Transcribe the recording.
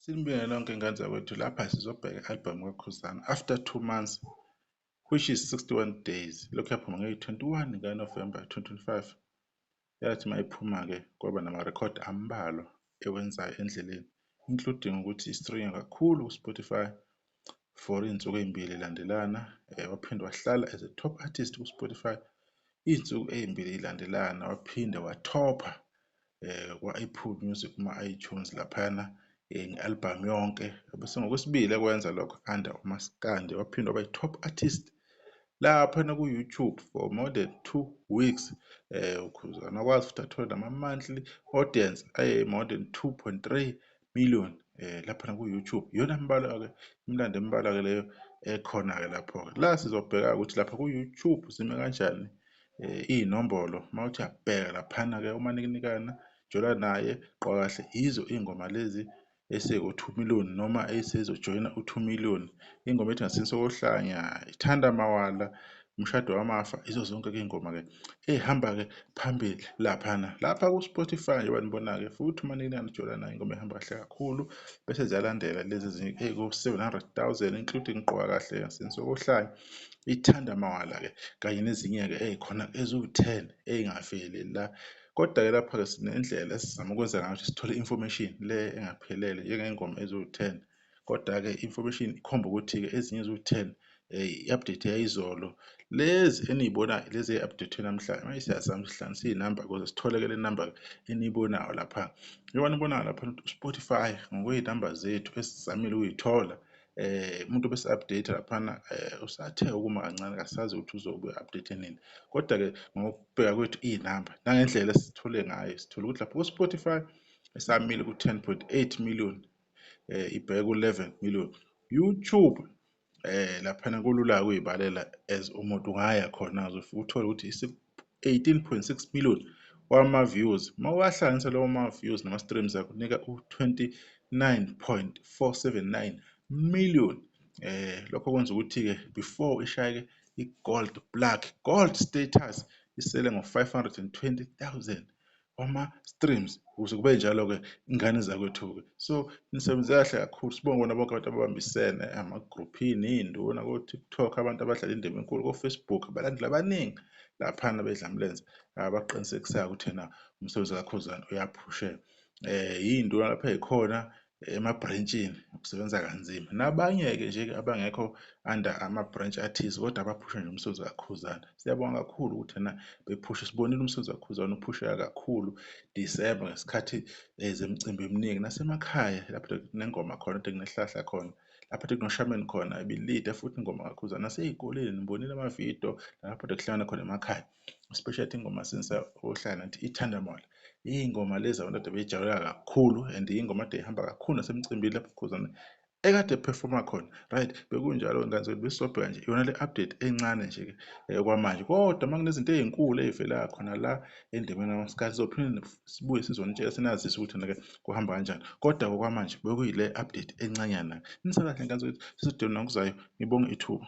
Sinibingelele nonke ngane zakwethu. Lapha sizobheka i-album kaKhuzani after 2 months, which is 61 days. Lokhu yaphuma ngeyi-21 kaNovemba 2025. Yathi mayiphuma-ke kwaba namarekhodi ambalwa ewenzayo endleleni, including ukuthi i-stream kakhulu ku-Spotify for iy'nsuku ey'mbili landelana. Waphinde wahlala as a top artist ku-Spotify iy'nsuku ey'mbili y'landelana. Waphinde wathopha kwa-Apple Music, kuma-iTunes laphayana nge-album yonke. Bese ngokwesibili ekwenza lokho under uMaskandi. Waphinde waba i-top artist laphana ku-YouTube for more than 2 weeks. Ukhuzani wakwazi futhi athole nama-monthly audience aye more than 2.3 million laphana ku-YouTube. Iyona mbalwa-ke imilando embalwa-ke leyo ekhona-ke lapho-ke. La sizobheka ukuthi lapha ku-YouTube zime kanjani iy'nombolo. Uma uthi uyabheka laphana-ke, uManikinikana, Jola Naye, Gqoka Kahle, yizo iy'ngoma lezi eseku-2 million noma esezojoyina u-2 million. Ingoma ethi Ngasense Kohlanya, Ithanda Mawala, Umshado Wamafa, izo zonke-ke iy'ngoma-ke ey'hamba-ke phambili laphana lapha ku-Spotify. Njengoba nibona-ke futhi, uManikinana, Jola Naye, ingoma ehamba kahle kakhulu, bese ziyalandela lezi ezinye ey'ku-700,000, including Gqoka Kahle, Ngasense Kohlanya, Ithanda Mawala-ke, kanye nezinye-ke ey'khona eziwu-10 ey'ngaveleli la. Kodwa-ke lapha-ke sinendlela esizama ukwenza ngayo ukuthi sithole i-information le engaphelele njengey'ngoma eziwu-10. Kodwa-ke i-information ikhomba ukuthi-ke ezinye eziwu-10 i-update yayizolo, lezi eniyibonayo lezi eyi-update namhlanje. Manje siyazama ukuthi sihlanganise iy'namba ukuze sithole-ke le namba eniyibonayo lapha. Njengoba nibonayo lapha Spotify, ngokwey'namba zethu esizamile ukuy'thola, umuntu bese-update laphana usathe ukuma kancane, kasazi ukuthi uzobe update nini. Kodwa-ke ngokubheka kwethu iy'namba nangendlela esithole ngayo, sithole ukuthi lapho ku-Spotify esamile ku-10.8 million, ibheke ku-11 million. YouTube laphana kulula ukuyibalela as umuntu ungaya khona uzofika uthole ukuthi isi 18.6 million wama-views. Uma uwahlanganisa lawo ma-views nama-streams, akunika u-29.479 million. Lokho kwenza ukuthi-ke before ishayeke i-gold plaque, gold status, isele ngo-520,000 wama-streams ukuze kube njalo-ke, ingane zakwethu-ke. So nisebenze kahle kakhulu. Sibonge bona bonke abantu ababambisene emagruphini, iy'nduna ko-TikTok, abantu abadlala indima enkulu ko-Facebook, abalandeli abaningi laphana bedlamlenze abaqinisekisayo ukuthi ena umsebenzi kaKhuzani uyaphusheka. Iy'nduna lapha ey'khona ema-branch-ini ukusebenza kanzima, nabanye-ke nje abangekho under ama-branch athize kodwa abaphusha nje umsebenzi kaKhuzani. Siyabonga kakhulu ukuthi ena bephusha. Sibonile umsebenzi kaKhuzani uphusheka kakhulu December ngesikhathi zemicimbi eminingi nasemakhaya, lapho kunengoma khona, kade kunehlahla khona, lapho kade kunoshameni khona, ibilida futhi ingoma kaKhuzani. Nasey'koleni nibonile amavidiyo lapho kade kuhlangana khona emakhaya, especially ingoma Since Ohlala nathi Ithanda Mawala. Iy'ngoma lezi abantu kade beyijabulela kakhulu and iy'ngoma kade y'hamba kakhulu nasemcimbini lapho Khuzani ekade performa khona, right? Bekunjalo ngane zethu. Besisobheka nje iyona le update encane nje-ke kwamanje, kodwa uma kunezinto ey'nkulu ey'vela khona la endimeni kamaskandi, sizophinde sibuye sizonitshela, sinazise ukuthi ke kuhamba kanjani. Kodwa okwamanje bekuyile update encanyana. Nisale kahle ngane zethu, sisidone nokuzayo. Ngibonge ithuba.